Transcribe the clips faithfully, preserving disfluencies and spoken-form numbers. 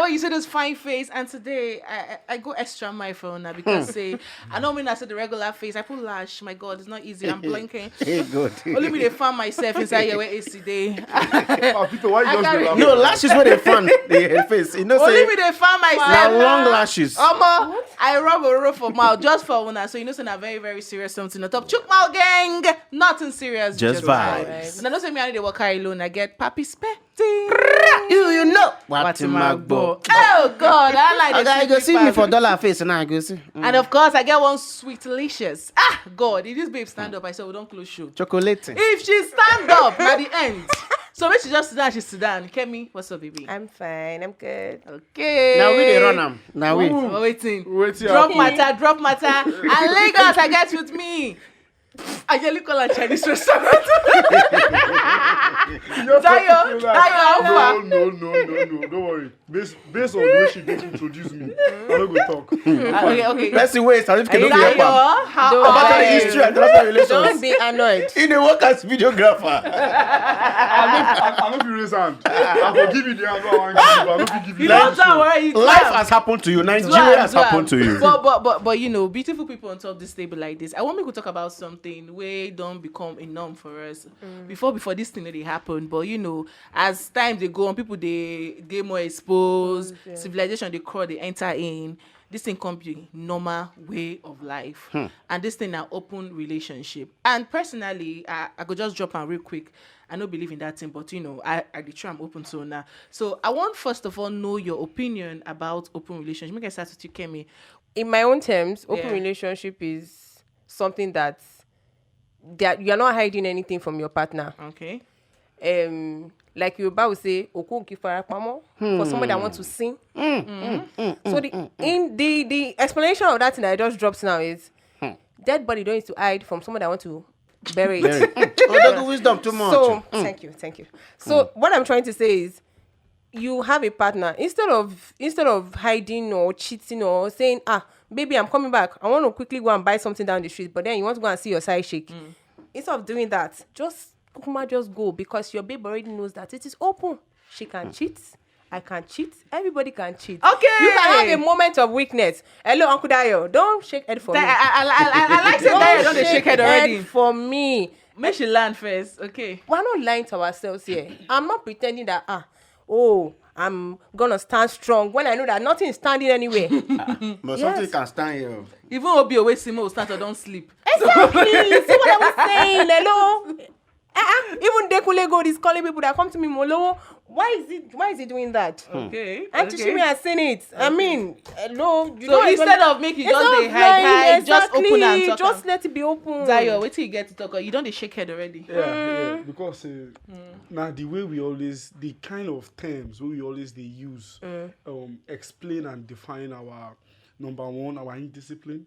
Oh, you see this fine face, and today I, I, I go extra mile for una because say I don't mean I said the regular face. I put lash. My God, it's not easy. I'm blinking. Hey, good. Only me dey fan myself inside here where A C dey. Ah, Peter, why you just can't- dey laugh? No, lashes where they fan the face. You know, Only say me dey fan na myself. long lashes. Omo, I rub a roll for mouth just for una, so you know say na very very serious something on top. Chook mouth gang, nothing serious. Just vibes. And I know say me I no dey waka alone. I get papi spending. You, you know. What in my Watimagbo. Oh God, I like Okay, the you go see me papi. For dollar face now. I go see. Mm. And of course, I get one sweetlicious. Ah, God, if this babe stand up, I say we don't close show. Chocolate. If she stand up, at the end. So when she just sit down, she sit down. Kemi, what's up, baby? I'm fine. I'm good. Okay. Now we dey run am. Now we. We're waiting. Wetin Drop happen? Matter, drop Matter. And Lagos, I get with me. I usually call her Chinese restaurant. You just Dayo, have to feel like, Dayo, how far? No, no, no, no, no. Don't worry. Based, based on the way she just introduced me, I no go talk. Uh, okay, okay. Person wey certificate no be Dayo, help am. how Don't About far? the history and international relations. Don't be annoyed. He dey work as videographer. I no, I, I no fit raise hand. I go give you the hand. I wan give you. I no fit give you. You the don't hand. tell where you Life come. Has happened to you. Do am, Nigeria has do am. Happened to you. But but but but you know, beautiful people on top this table like this. I want me to talk about something wey don become a norm for us. Before before this thing no dey happen, but you know, as time dey go on, people dey dey more exposed. Civilization dey crawl, dey enter in. This thing come be normal way of life, and this thing na open relationship. And personally, I, I go just drop am real quick. I no believe in that thing, but you know, I I dey try am open to now. So I want first of all know your opinion about open relationship. Make I start with you, Kemi. In my own terms, open Yeah. relationship is something that that you're not hiding anything from your partner. Okay. Um, like Yoruba would say, "Okú ò kí fara pamọ́," for somebody that wants to sin. So the in the the explanation of that thing that I just dropped now is dead body don't need to hide from somebody that want to bury it. Odogu wisdom too much. So thank you, thank you. So what I'm trying to say is, you have a partner, instead of instead of hiding or cheating or saying, "Ah, baby, I'm coming back, I want to quickly go and buy something down the street," but then you want to go and see your side chick. Instead of doing that, just kukuma just go, because your babe already knows that it is open. She can cheat. I can cheat. Everybody can cheat. Okay. You can have a moment of weakness. Hello, Uncle Dayo. Don't shake head for I, me. I, I, I, I like say Don't Dayo don dey shake shake head head already. For me. Make she land first. Okay. We're not lying to ourselves here. I'm not pretending that, ah, oh, I'm gonna stand strong when I know that nothing is standing anywhere. But something Yes. Can stand here. Even Obi Owesimo start to don't sleep. Exactly. See what I was saying? Hello. Uh-uh. Even Dekunle Gold is calling people that come to me, "Molowo, why is it why is he doing that?" Okay. And to Okay. see me, I seen it. I mean, hello. You So don't instead expect- of make you It's just not dey hide, hide, lying, just open and exactly. Talk. Just Am. Let it be open. Dayo, wetin you get to talk? You don dey shake head already. Yeah, yeah, because uh, now the way we always, the kind of terms wey we always dey use, um, explain and define our number one, our indiscipline.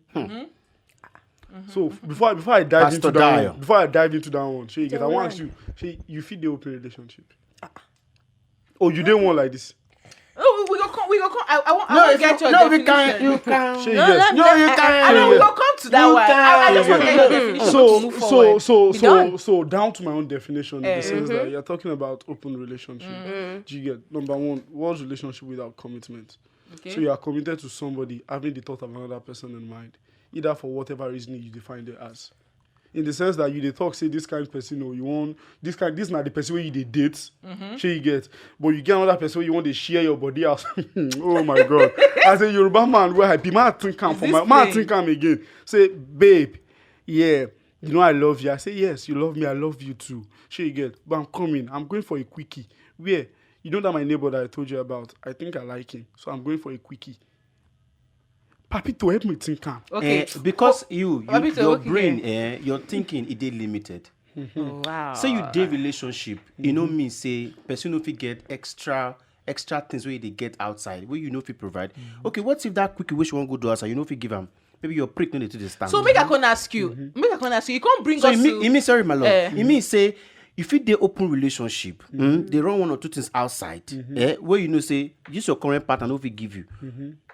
So before before I dive Pastor into that Dayo. One, before I dive into that one, shey you get, I want ask you, shey you fit dey open relationship? Oh, you dey one like this? Oh, we, we go come. We go come. I, I, want, I No, want if get you, your no, we definition. can. You can. Shey you No, get? let me- No, you I- can. I, know, we You go come to that You one. I, I just can. want to get your definition. So to move so forward. so Be so done. so down to my own definition in the sense that you're talking about open relationship. Do you get, number one, what's relationship without commitment? Okay. So you are committed to somebody having the thought of another person in mind, either for whatever reason you define it as. In the sense that you dey talk say this kind person, or you want this kind, this na the person wey you dey date, shey you get, but you get another person wey you want to share your body as. Oh my God! As a Yoruba man, where I be, man think am for This my man thing. Think am again. Say, "Babe, yeah, you know I love you." I say, "Yes, you love me. I love you too." Shey you get, but I'm coming. I'm going for a quickie. Where? You know that my neighbor that I told you about. I think I like him, so I'm going for a quickie. Papito, help me think am. Okay. Eh, because you, you Papito, your okay. brain, eh, your thinking, it dey limited. Oh, wow. Say you dey relationship, you know me say person no fit get extra extra things wey you dey get outside wey you no fit provide. Okay, what if that quickie wey she wan go do outside, you no fit give am? Maybe your prick no dey too dey stand. So make I come ask you. Make I come ask you. You come bring So us you mean, to. You mean, sorry, my love. Eh. You mean say If you dey open relationship, mm, they run one or two things outside, eh, where you know say this your current partner no fit give you.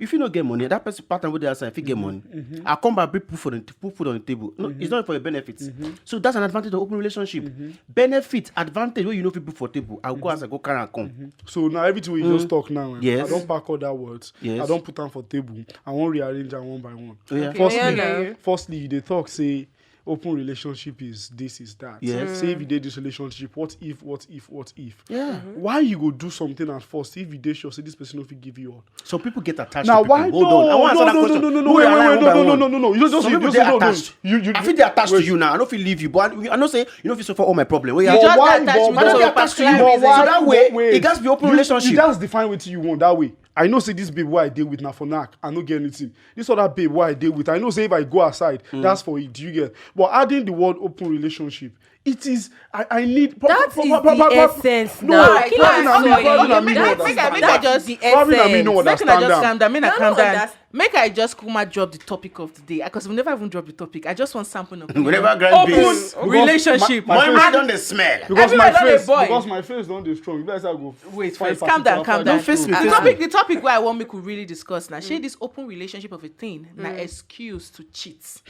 If you no get money, that person partner wey dey outside fit get money. I come back, bring put for the put food on the table. No, it's not for your benefit. So that's an advantage of open relationship. Benefit, advantage wey you no fit put for table. I go outside, go carry and come. So now everything we just talk now, eh, Yes. I don't pack all that words. Yes. I don't put them for table. I won't rearrange them one by one. Yeah. Okay, Firstly, yeah, now. firstly, you dey talk say open relationship is this, is that. Yes. Say if you dey this relationship, what if, what if, what if? Yeah. Why you go do something at first if you dey sure say this person no fit give you all? Some people get attached Now to people. Why? Hold No, on. I want to no, answer no, that no, question. no, no, We wait, are wait, one wait, by no, no, one. no, no, no. You just, Some you people just dey no, no. attached. You, you, I feel they attached to wait. You now. I don't feel leave you, but I, I know say you know if you suffer all my problem. Well, You yeah. just why- dey attached but- me But I to don't a dey attached to you. particular But reason. why- So that way, but wait. it has to be open You- relationship. You, that's the fine with you want that way. I know say this babe where I deal with now for knack, I no get anything. This other babe where I deal with, I know say if I go aside, that's for it. Do you get? But adding the word open relationship, it is. I, I need. That is the essence now. Probably na me, probably na me no Make I- make I understand. Make I just That's the calm down. essence. Probably na me no Make una understand just am. calm down. Make una No, calm no, down. that's- Make I just come and drop the topic of the day because we never even drop the topic. I just want sample of We never grind open beans. relationship. My My face- mind don dey smell. Because my Everybody face, boil. Because my face don dey strong. If I say I go Wait find first, calm down, particular calm down. Don't face me, The face topic, me. The topic where I want make we really discuss now. Shey this open relationship of a thing na excuse to cheat.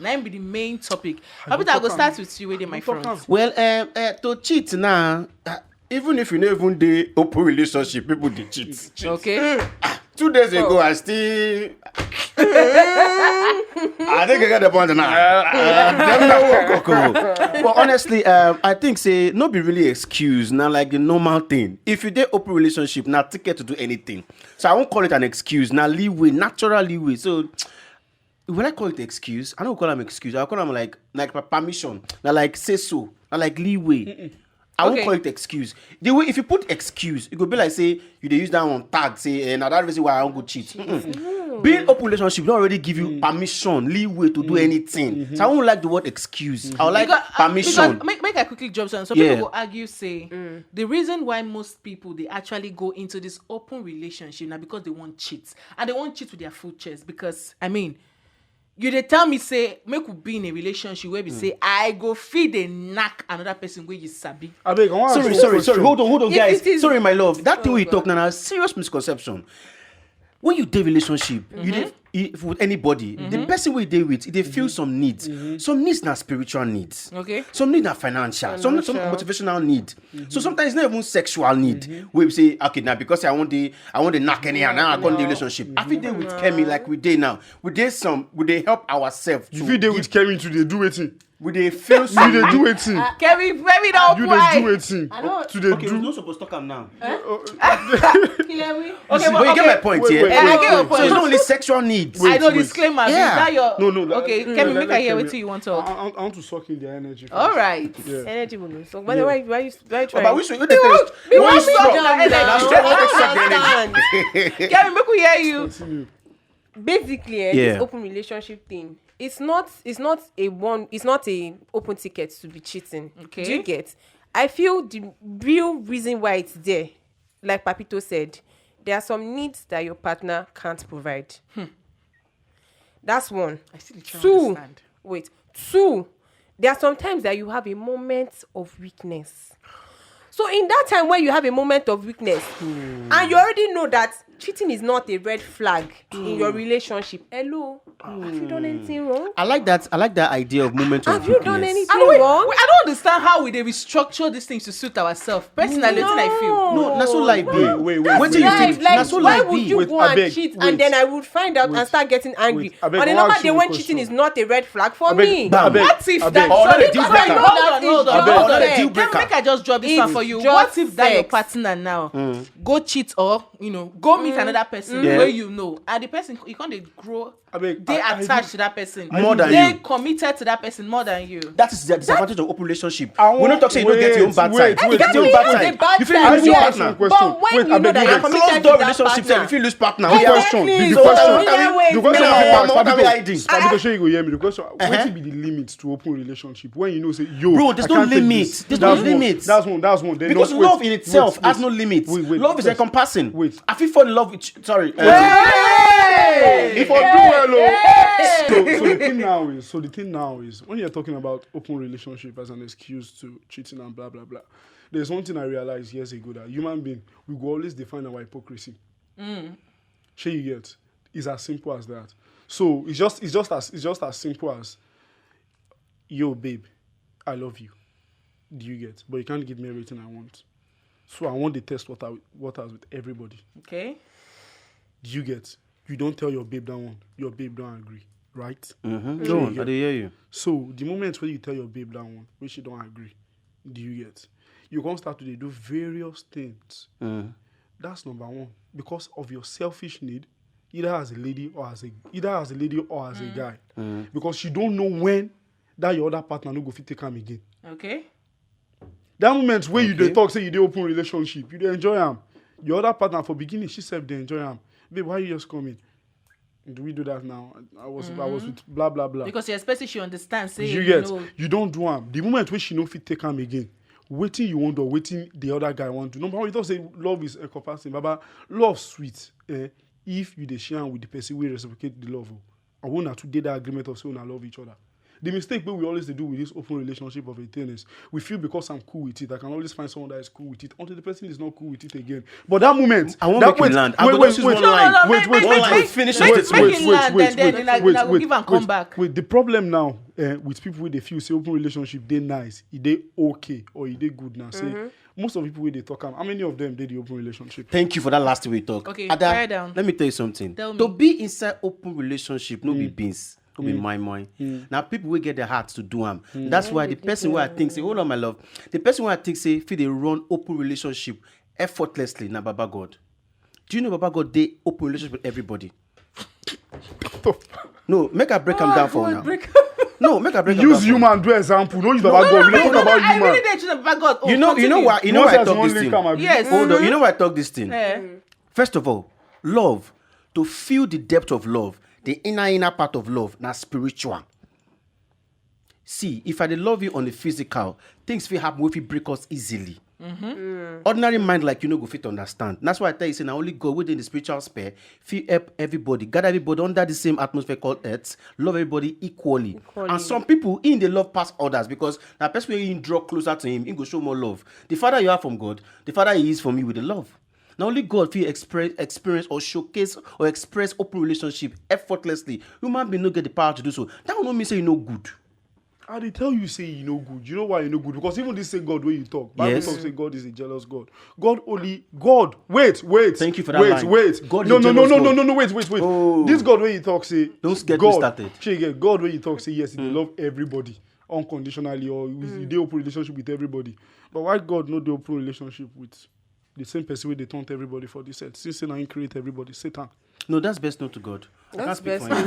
Na im be the main topic. Abita, I go talk am. Start with you, wey dey my I go talk front. am. Well, um, uh, to cheat now, uh, even if you no even dey open relationship, people dey cheat. Okay. Two days ago, I still. I think I get the point now. Uh, uh, dem no work, okay. But honestly, um, I think say no be really excuse. Now, like, the normal thing. If you dey open relationship, now ticket to do anything. So I won't call it an excuse. Now leeway, natural leeway. So will I call it excuse? I don't call them excuse. I call them like like per- permission. Now like say so. Now like leeway. I won't Okay. Call it excuse. The way if you put excuse, it go be like say you dey use that one tag say, eh, now that reason why I won't go cheat. Mm-mm. Being open relationship don't already give you permission, leeway to do anything. So I won't like the word excuse. I would like Because, uh, permission. Because make, make I quickly jump some. Some Yeah. People go argue say the reason why most people they actually go into this open relationship now because they want cheat and they want cheat with their full chest. Because I mean, you dey tell me say make we be in a relationship where we say I go feed a knack another person where you sabi. Abeg, I want Sorry, sorry, sorry. Hold on, hold on, If guys. It is- Sorry, my love. That thing Oh, we God. Talk now, now serious misconception. When you dey relationship, you dey if with anybody, the person we dey with, they feel some needs. Some needs na spiritual needs. Okay. Some needs na financial. Some some Financial. Motivational need. So sometimes it's not even sexual need. We say, okay, now because I want the I want the knack anyhow. Now I got the relationship. I feel dey with Kemi like we dey now. We dey some we dey help ourselves. You fit dey with Kemi to dey do wetin? We dey feel You some. Dey do wetin? Kemi, Kemi, don't You dey do wetin? I don't- To dey Okay, we do. No supposed to talk am now. Okay, But you get my point Wait, here. wait, I get your wait, point. So it's not only sexual needs. Wait, I don't wait. Disclaimer. Yeah. That your, No, no, okay, let- Kemi, let- make let I hear Kemi- wetin you want I, talk. I, I want to suck in their energy. First. All right. Yeah. Energy bonus. So, but why, why you, why you But trying? we should we dey test. we Why want strong? strong energy. Na strong one take suck the energy. Understand. Kemi, make we hear you. Continue. Basically, eh, Yeah. This open relationship thing, it's not, it's not a one, it's not a open ticket to be cheating. Okay. Do you get? I feel the real reason why it's there, like Papito said, there are some needs that your partner can't provide. That's one. I still dey try Two. Understand. Wait. Two. There are sometimes that you have a moment of weakness. So in that time when you have a moment of weakness, and you already know that cheating is not a red flag in your relationship, hello, have you done anything wrong? I like that. I like that idea of moment of Have you done weakness. anything I don't, wait, wrong? wait, I don't understand how we dey restructure these things to suit ourselves. Personally, wetin I feel. No, na so life be. Wait, wait, wait, Wetin wait, you Life, think? like, Na so why life would be. you Wait, go and abeg, cheat wait. And then I would find out and start getting angry? Wait, abeg, On I a wan normal ask day you a when question. Cheating is not a red flag for Abeg, me. Abeg, What if abeg. That? Oh, Sorry, not a deal sorry, breaker. Hold on, hold on, It's hold on. Not a just deal sex. breaker. Let me make I just drop this It's one for you. just What if that your sex. Partner now go cheat or you know go meet another person Yeah. Where you know and the person you can't dey grow Abeg, dey I- I attached do- to that person. More than Dey you. Committed to that person more than you. That is the disadvantage of open relationship. I We no won't- talk say you go get your own wait, bad wait, side. wait, You get your own wait, bad wait. side. You fit I lose do your ask partner. you a question. But when Wait, you know abeg, that wait. you're Close committed door to that relationship sef, partner, you fit lose partner. The Wait, question, the wait, question. wait, wait, wait, wait, wait. Abeg, Papito, shey you go hear me? The question, wetin be the limit to open relationship when you know say yo, Bro, there's I no can't take limit. This. There's no That's one. Limit. That's one. That's one. Then Because don't- wait, love in itself wait, has wait, no limit. Wait, wait, Love is wait. Encompassing. Wait. I feel fall in love with. Sorry. uh, Hey! If I do well, oh. So, so the thing now is, so the thing now is, when you're talking about open relationship as an excuse to cheating and blah blah blah, there's one thing I realized years ago, that human being, we go always define our hypocrisy. Shey you get? It's as simple as that. So it's just it's just as it's just as simple as, "Yo, babe, I love you." Do you get? But you can't give me everything I want. So I want the test water waters with everybody. Okay. Do you get? You don't tell your babe that one. Your babe don't agree, right? Mm-hmm. Go on, I dey hear you. So the moment when you tell your babe that one, when she don't agree, do you get? You can start to dey do various things. Mm. That's number one. Because of your selfish need, either as a lady or as a either as a lady or as a guy. Mm. Because you don't know when that your other partner no go fit take am again. Okay. That moment where you dey Okay. talk, say you dey open relationship, you dey enjoy am. Your other partner for beginning, she sef dey enjoy am. "Babe, why you just coming? Do we do that now? I was I was with blah blah blah." Because you expect she understands. Say You you get? Know. You don't do am. The moment when she no fit take am again, wetin you wan do, wetin the other guy wan do. Number one, you talk say love is encompassing. Baba, love sweet. Eh? If you dey share am with the person wey reciprocate the love, oh, and una too dey that agreement of say una love each other. The mistake wey we always dey do with this open relationship of a thing is we feel because I'm cool with it, I can always find someone that is cool with it until the person is not cool with it again. But that moment, I wan that, make you wait, land. I wait, go wait, just use wait, one line. wait, wait, One wait, line. wait, Finish wait, your wait, statement. wait, Make wait, him land wait, and then wait, una- wait, una go wait, give am wait. Come back. Wait, the problem now, eh, with people wey dey feel say open relationship dey nice, e dey okay, or e dey good now. Say most of the people wey dey talk am, how many of them dey the open relationship? Thank you for that last way talk. Okay, Ada, try down. Let me tell you something. Tell me. To be inside open relationship, no be beans, no be my mind. Now people wey get their heart to do am. That's why the person wey I think say, "Hold on, my love," the person wey I think say fit dey run open relationship effortlessly na Baba God. Do you know Baba God dey open relationship with everybody? No, make I break am down for now. No, make I break am down Use for human do example. No use Baba God. We dey talk about I human. Really dey choose Baba God. Oh, You know, you know continue. why? You know why I Moses talk wan this link thing. am, abi? Yes. Hold on. You know why I talk this thing? Eh. First of all, love, to feel the depth of love, the inner inner part of love, na spiritual. See, if I dey love you on the physical, things fit happen wey fit break us easily. Ordinary mind like you no go fit understand. That's why I tell you say na only God wey dey in the spiritual sphere fit help everybody, gather everybody under the same atmosphere called earth, love everybody equally. And some people in dey love pass others because na person wey him draw closer to him, him go show more love. The father you have from God, the father he is from you with the love. Na only God fit express, experience or showcase or express open relationship effortlessly. Human being no get the power to do so. That one no mean say you no good. I dey tell you say e no good. You know why e no good? Because even this same God wey you talk, Bible Yes. talk say God is a jealous God. God only God. Wait, wait. Thank you for that Wait, line. wait. God is No, a no, no, jealous no, God. no, no, no. Wait, wait, wait. Oh. This God wey you talk say Don't get me God, started. Shey you get God wey you talk say yes, he dey love everybody unconditionally, or he dey open relationship with everybody. But why God no dey open relationship with the same person wey dey taunt everybody for this earth? Since say na him create everybody, Satan. No, that's best known to God. I can't That's speak best for him.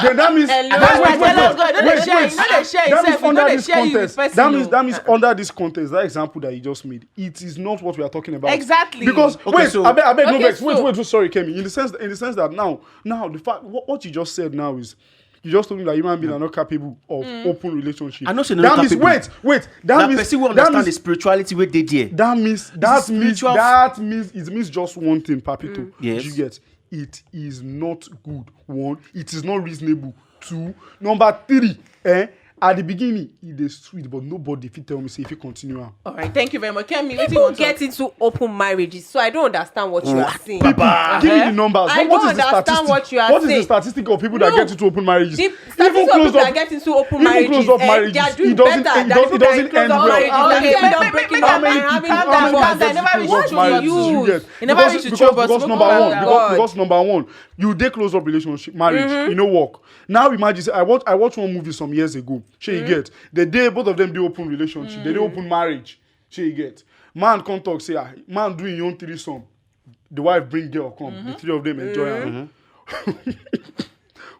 Then that means Hello, wait, wait, jealous wait, God, no dey wait, share, wait. no dey share That himself, means no under dey this share you with context. person, That means no. That means under this context, that example that you just made, it is not what we are talking about. Exactly. Because Okay, wait, so- I beg, I beg, no Okay, vex, wait, so- wait, wait, sorry, Kemi. In the sense, in the sense that now, now the fact what, what you just said now is, you just told me that human beings are not capable of open relationship. I know say no That means capable. Wait, wait. That Na means person wey that understand means the spirituality wey dey there. that means that means spiritual- that means it means just one thing, Papito. Yes. You get? It is not good. One, it is not reasonable. Two, number three, eh? At the beginning, it is sweet, but nobody fit tell me say if you continue am. All right, thank you very much, Kemi. Wetin you People want to get into open marriages, so I don't understand what you are saying. People, give me the numbers. I What- what don't is the understand statistic? What you are What is saying. the statistic of people that No. get into open marriages? The Even statistics of close people up, that get into open even marriages, close up eh, marriages, they are doing it doesn't, better it than does, people it that doesn't are close end up well. marriages. Okay, They end how up many breaking people, up how many and having people, having how many problems. people, They never how reach many to people, you. It never Because- reach to because- trouble, because smoke number out one, that because, word. Because number one, you dey close up relationship, marriage, you know work. Now imagine say I watch I watch one movie some years ago. Shey you get? The day both of them dey open relationship, they dey open marriage. Shey you get? Man come talk say, ah, man do him own threesome. The wife bring girl come, the three of them enjoy am.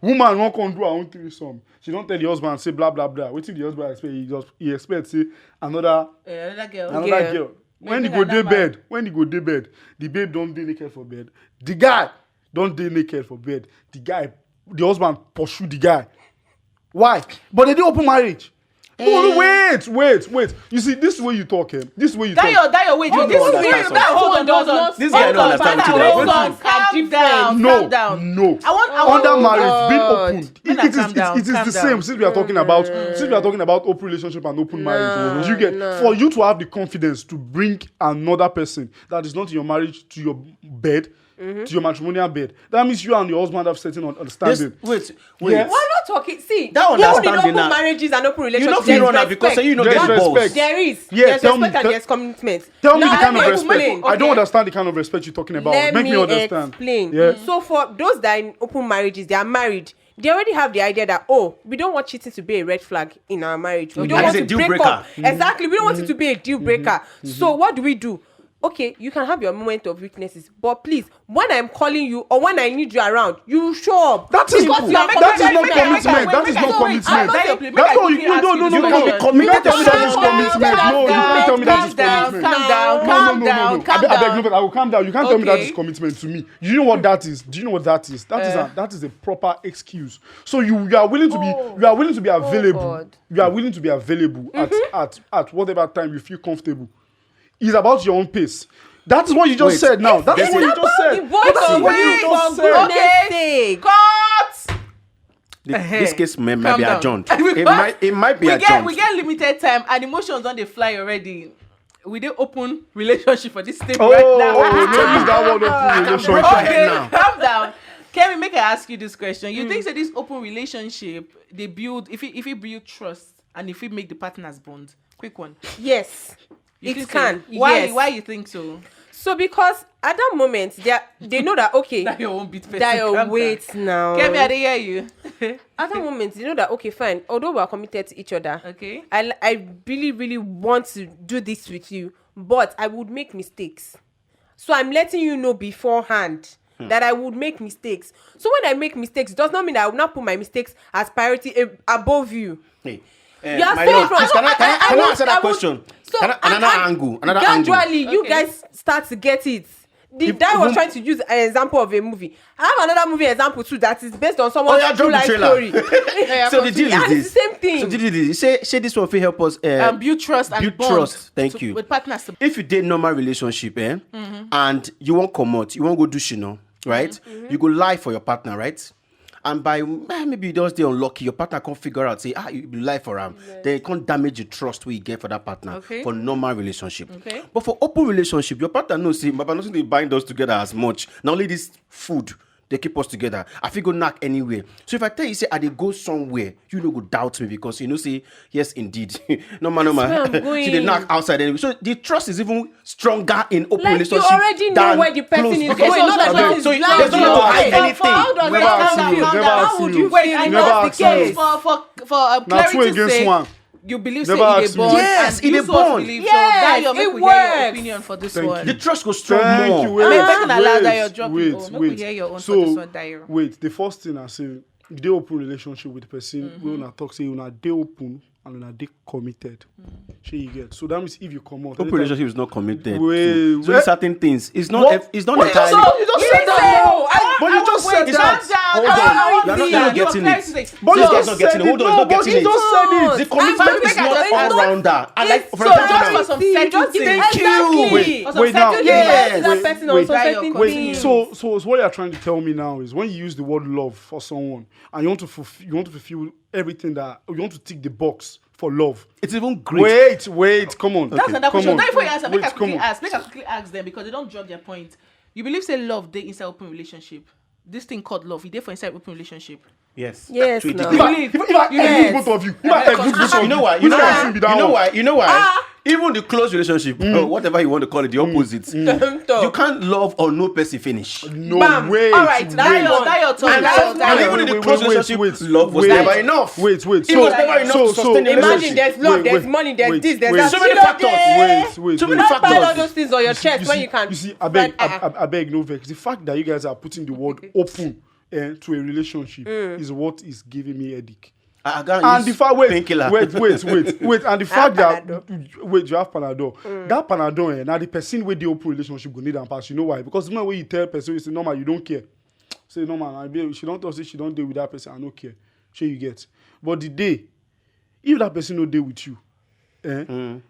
Woman wan come do her own threesome. She don tell the husband say blah blah blah. Wetin the husband expect? He just he expect say another Eh, another girl. another Girl. Girl. When he Maybe go dey another man. Bed, when he go dey bed, the babe don dey naked for bed. The guy don dey naked for bed. The guy, the husband pursue the guy. Why? But they dey open marriage. No, no, wait, wait, wait. You see, this way you talk, eh? This way you talk. That your way, you this way that hold on, hold on. This guy don't understand. Hold on, calm down, no, calm down. No, I want, I want under marriage, being open. It, it is, it, it is the same since we are talking about since we are talking about open relationship and open marriage. Do you get? For you to have the confidence to bring another person that is not in your marriage to your bed, to your matrimonial bed, that means you and your husband have certain understanding. Wait, wait. Yeah. We're not talking. See, that understanding now. Marriages and open relationships. You don't feel because you know there's respect. There is. Yeah, there's respect and there's commitment. Tell me the kind of respect. I don't understand the kind of respect you're talking about. Make me understand. Explain. Yeah. So for those that are in open marriages, they are married. They already have the idea that, oh, we don't want cheating to be a red flag in our marriage. We don't want to break up. Exactly. We don't want it to be a deal breaker. So what do we do? Okay, you can have your moment of weaknesses, but please, when I'm calling you or when I need you around, you show up. That is simple. That is not commitment. That is not commitment. That's not you. No, no, no, no. You can't tell me that is commitment. No, you can't tell me that is commitment. Calm down, calm down, calm down. I beg, no, I will calm down. You can't tell me that is commitment to me. Do you know what that is? Do you know what that is? That is a that is a proper excuse. So you you are willing to be you are willing to be available. You are willing to be available at at at whatever time you feel comfortable. It's about your own pace. That is what you just said now. That is what you just said. That is what you just said. Okay. Cut. This case may, might be adjourned. It might, it might be adjourned. We get, we get limited time, and emotions don dey fly already. We dey open relationship for this stage right now. Oh, no use that word, open relationship. Okay, calm down. Kemi, make I ask you this question. You think say this open relationship dey build, if it, if it build trust and if it make the partners bond? Quick one. Yes. It can. Why? Why you think so? So because at that moment they are, they know that, okay, that your own beat person. That your wait now. Kemi, I dey hear you. At that moment they know that, okay, fine. Although we are committed to each other, okay, I I really really want to do this with you, but I would make mistakes. So I'm letting you know beforehand that I would make mistakes. So when I make mistakes, it does not mean that I will not put my mistakes as priority above you. Hey. Uh, you are saying from, can I, can I, can I answer that question? So can I, another angle, another angle. Gradually, you guys start to get it. The guy was trying to use an example of a movie. I have another movie example too that is based on someone's true life story. So the deal is this. It's the same thing. So the deal is, say, say this one fit help us, uh, um, build trust and build trust. Thank you. With partners. If you dey normal relationship, eh, and you wan comot, you wan go do shino, right? You go lie for your partner, right? And by, eh, maybe you just dey unlucky, your partner come figure out say, ah, you lie for am. Then e come damage the trust wey you get for that partner for normal relationship. Okay. But for open relationship, your partner know say, Baba, nothing dey bind us together as much. Na only this food dey keep us together. I fit go knack anywhere. So if I tell you say I dey go somewhere, you no go doubt me because you know say, yes, indeed. No man, no man. She dey knack outside anyway. So the trust is even stronger in open relationship. Like, you already know where the person is going. So there's no need to hide anything. How would you feel? How would you feel in that case? For, for, for, um, clarity sake, you believe say e dey bond? Yes, e dey bond. Yes, it works. Make we hear your opinion for this one. The trust go strong more. Make una allow Dayo drop it. Make we hear your own for this one, Dayo. Wait, the first thing I say, you dey open relationship with person wey una talk say una dey open and una dey committed. Shey you get? So that means if you comot, open relationship is not committed to certain things. It's not. It's not entirely. You just said that. But you just said that. Hold on, you're not getting it. But you just said it. Hold on, you're not getting it. The commitment is not all rounder. I like, for example, now. Thank you. Wait now. Wait. So, so what you're trying to tell me now is when you use the word love for someone and you want to fulfill, you want to fulfill everything that you want to tick the box for love. It's even great. Wait, wait, come on. That's another question. Now, before you answer, make I quickly ask. Make I quickly ask them because they don't drop their point. You believe say love dey inside open relationship? This thing called love, e dey for inside open relationship? Yes. Yes. If I, if I, if I agree with both of you, if I agree with both of you, you know why? You know why? You know why? You know why? Even the close relationship, or whatever you want to call it, the opposite. You can't love or know person finish. No way. All right, that your, that your turn. And even in the close relationship, love was never enough. Wait, wait. It was never enough to sustain the relationship. Imagine there's love, there's money, there's this, there's that. So many factors. Wait, wait. Too many factors. All those things on your chest when you can. You see, I beg, I beg, no vex. The fact that you guys are putting the word open eh, to a relationship is what is giving me headache. And the fact, wait, wait, wait, wait, wait, and the fact that, wait, you have Panadol. That Panadol, eh, now the person wey dey open relationship go need am pass. You know why? Because the moment wey you tell person, you say, "Normal, you don't care." Say, "Normal, I be, she don't talk say she don't dey with that person, I no care." Shey you get? But the day If that person no dey with you, eh,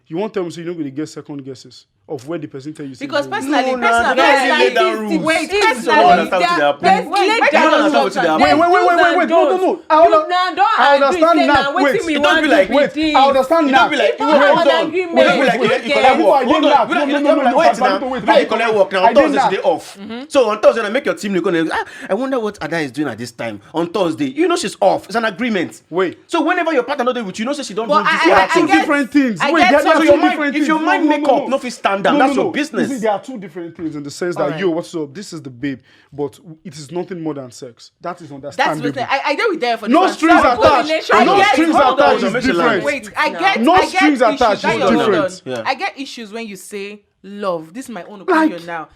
you wan tell me say you no go dey get second guesses of where the person tell you say Because you dey? Personally, No, no, personally, they don't really lay down personally, rules. wait, Personally, personally, I don't understand what they are there's playing. lay I don't down understand rules. what they are Wait, playing. wait, wait, wait, wait, wait. No, no, no. I You now don't I agree, understand say now. Now, wetin Wait. we It want don't be like do Wait, this. I understand If now. you Wait, don't wait, hold agree, on. make Wait, wait, wait, Like, wait, you collect work. wait, Hold on. wait, wait, Wait, wait, now. wait, Why you wait, collect wait, work now? On I did Thursday, not. She dey off. So on Thursday, I make your team. They gonna. Ah, I wonder what Ada is doing at this time. On Thursday, you know she's off. It's an agreement. Wait. So whenever your partner not there with you, you know say she don't But do I- this I- kind I of thing. get- Different things. I Wait, get there are some- So two your mind, different if things. your No, mind no, make no, up, no. no fit stand down. No, That's no, your no. business. You see, there are two different things in the sense that Alright. yo, what's up? This is the babe, but it is nothing more than sex. That is That's understandable. what I, I get with there for No this one. strings Sorry, attached. Hold on, No I get- strings hold on, attached hold is on. different. Wait, I get No I get strings issues. attached That is you're different. Done. Yeah. I get issues when you say love. This is my own opinion Like, now.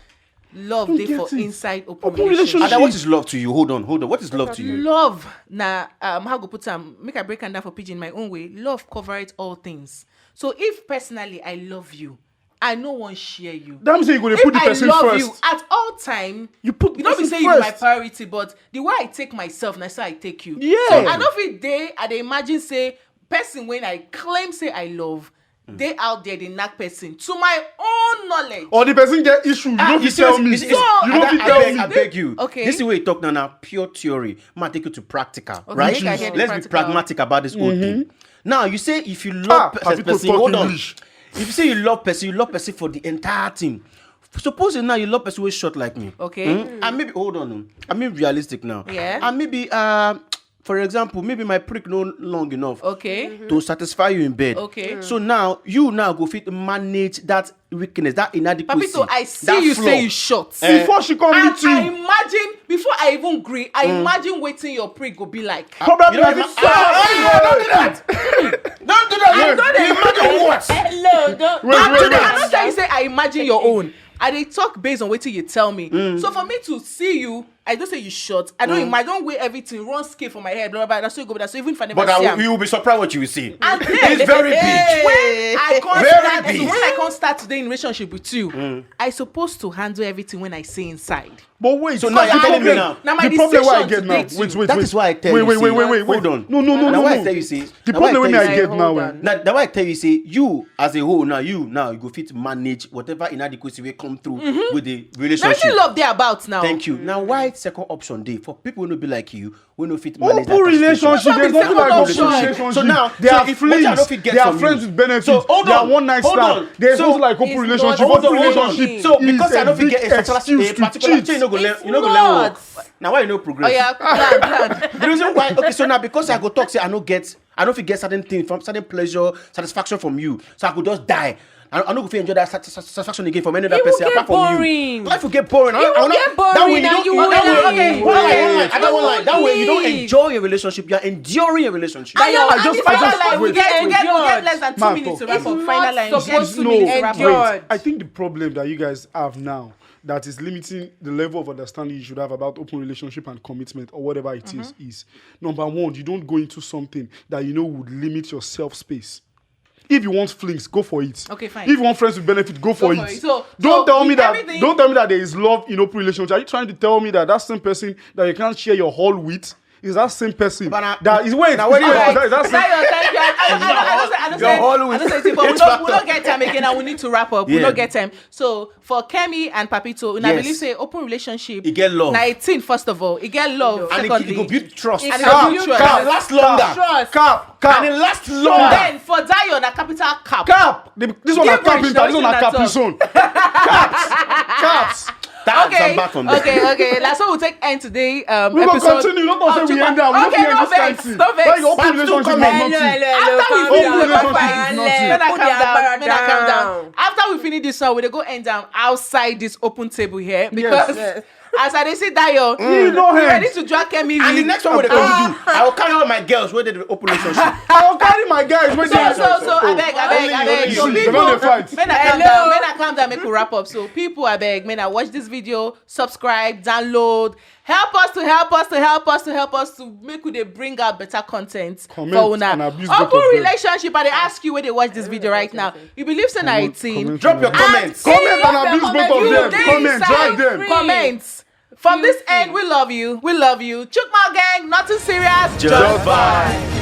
Love don't dey get for it. Inside open Open relationship. relationship. Ada, what is love to you? Hold on, hold on. What is love to you? Love na um how go put am, make I break am down for pidgin my own way. Love cover it all things. So if personally I love you, I no wan share you. That means you go dey If put the I person love first. You at all time, You put the you don't be person say you be my first. Priority, but the way I take myself, na so I take you. Yeah. So I don't feel day. I dey imagine say person when I claim say I love, they out there they knack person to my own knowledge. Or the person get issue. You Ah, don't you fit see, tell you me. see, You don't Ada, fit I tell beg, me. I beg you. Okay. This is where you talk now. Now pure theory. Ma take you to practical, Okay, right? make I get Let's be practical. Pragmatic about this whole thing. Now you say if you love Ah, pe- Papito person, talk hold on. English. If you say you love person, you love person for the entire thing. Suppose now you love person wey short like me. Okay. Mm? And maybe hold on, oh. I mean realistic now. Yeah. And maybe uh, for example, maybe my prick no long enough Okay. to satisfy you in bed. Okay. So now you now go fit manage that weakness, that inadequacy. Papito, I see that you flaw. Say you short. Before she come And meet you. I imagine before I even agree, I imagine waiting your prick go be like. Probably You know, like you this. know, ah, ah, don't do that. Don't do that. Wait. You imagine what? Hello, don't. Wait, I wait, don't, wait. I don't tell you say I imagine your own. I dey talk based on wetin you tell me. So for me to see you, I just say you short. I don't imagine. I don't weigh everything. Run scale for my head. Blah blah blah. That's so you go. That's so even if I never But I, see will- am. You will be surprised what you will see. And then It's very big. When I can't Very start big. To, when I can't start today in relationship with you, I supposed to handle everything when I say inside. But wait, So now the you're telling me problem- now. Now my the problem why I decision get to now. date Wait, you. wait, That wait. Is why I tell wait, you. wait, See, wait, wait, wait, wait. Hold on. No, no, no, Now no, why no. I tell you, see. The Now why I problem tell where you, I get see. now. Hold Eh? on. Now, now why I tell you, see, you as a whole now, you now you go fit manage whatever inadequacy will come through with the relationship. Nothing love there about now. Thank you. Now, why second option dey for people who no be like you, who no fit manage Open that relationship. Open There's nothing like open relationship. relationship. So now, There so are if, what I no flings. fit get There are from friends you. With benefits. So hold There are on, one night hold stand. On. There's So nothing like open it's relationship. not- Open hold on, hold on. relationship. So Is because a I no fit big get a sexual excuse a to particular cheat. thing, you no go learn. It's You no go learn not. Work. Now why you no progress? Oh yeah, plan, plan. The reason why, okay, so now because I go talk say I no get, I no fit get certain thing from certain pleasure, satisfaction from you, so I go just die. I, I no go fit enjoy that sat- sat- satisfaction again from any other It will person get apart from boring. You. Life will get boring. I, It I will will not- get boring that way you and don't, you you will that not way, enjoy. One line, one line, I got one line. That way you don't Please. Enjoy a relationship. You are enduring a relationship. I know, I and just- it's I not just- like we wait, get, we wait. get, we get Endured. less than two Marco. Minutes to It's wrap up. not Final line. supposed Yes, to no, be wait. endured. I think the problem that you guys have now that is limiting the level of understanding you should have about open relationship and commitment or whatever it is is number one, you don't go into something that you know would limit your self space. If you want flings, go for it. Okay, fine. If you want friends with benefit, go for for it. it. So- don't so tell me with that. Everything- Don't tell me that there is love in open relationship. Are you trying to tell me that that same person that you can't share your hall with is that same person? But na- That is wait. na what Is you that- want. That, that's Zion, thank you. I, I, I, I, I, don't say, I don't say, You're I don't say, always- I don't say anything, but we don't, we don't get time again, and we need to wrap up. We Yeah. Don't get time. So for Kemi and Papito, una Yes. Believe say open relationship. E get love. Na eighteen first of all. E get love. And it, Secondly, it go build trust. And it Cap, go build trust. cap, It last longer. Cap, cap. And it lasts longer. Then for Zion, a capital cap. Cap. The- This one a Gibberish, carpenter. This one a nothing at all. Capri Zone. Caps. Caps. That's Okay, I'm back on that. Okay, okay. That's how we take end today. Um, We go episode continue. Don't say of we Chupa- end am. We no Okay, fit end no this kind vex, thing. no vex. Why you open Part two relationship coming. is nothing? After we Open finish, relationship is nothing. men are calm down. Men are calm down. Down. After we finish this one, we dey go end am outside this open table here because Yes. as I dey see Dayo, You know we him. Ready to drag Kemi. And the in. Next one, we dey come do. I will carry all my girls where they dey open relationship. I will carry my guys when So, they so, so, I beg, I beg, Only I beg. you, So only you. people, They don't dey fight. Men are calm Hello. down, men are calm down, make we wrap up. So people, I beg, men are watch this video, subscribe, download, help us to help us to help us to help us to make we dey bring out better content Comment for una. and abuse both Open of them. Relationship, I dey ask you where they watch this video right now. You believe say na Comment, eighteen. comment. Drop your And comments. Comment and abuse both of You them. dey Comment, inside. Drag them. Free. Comments. From this end, we love you. We love you. Chukma gang, nothing serious. Just vibes.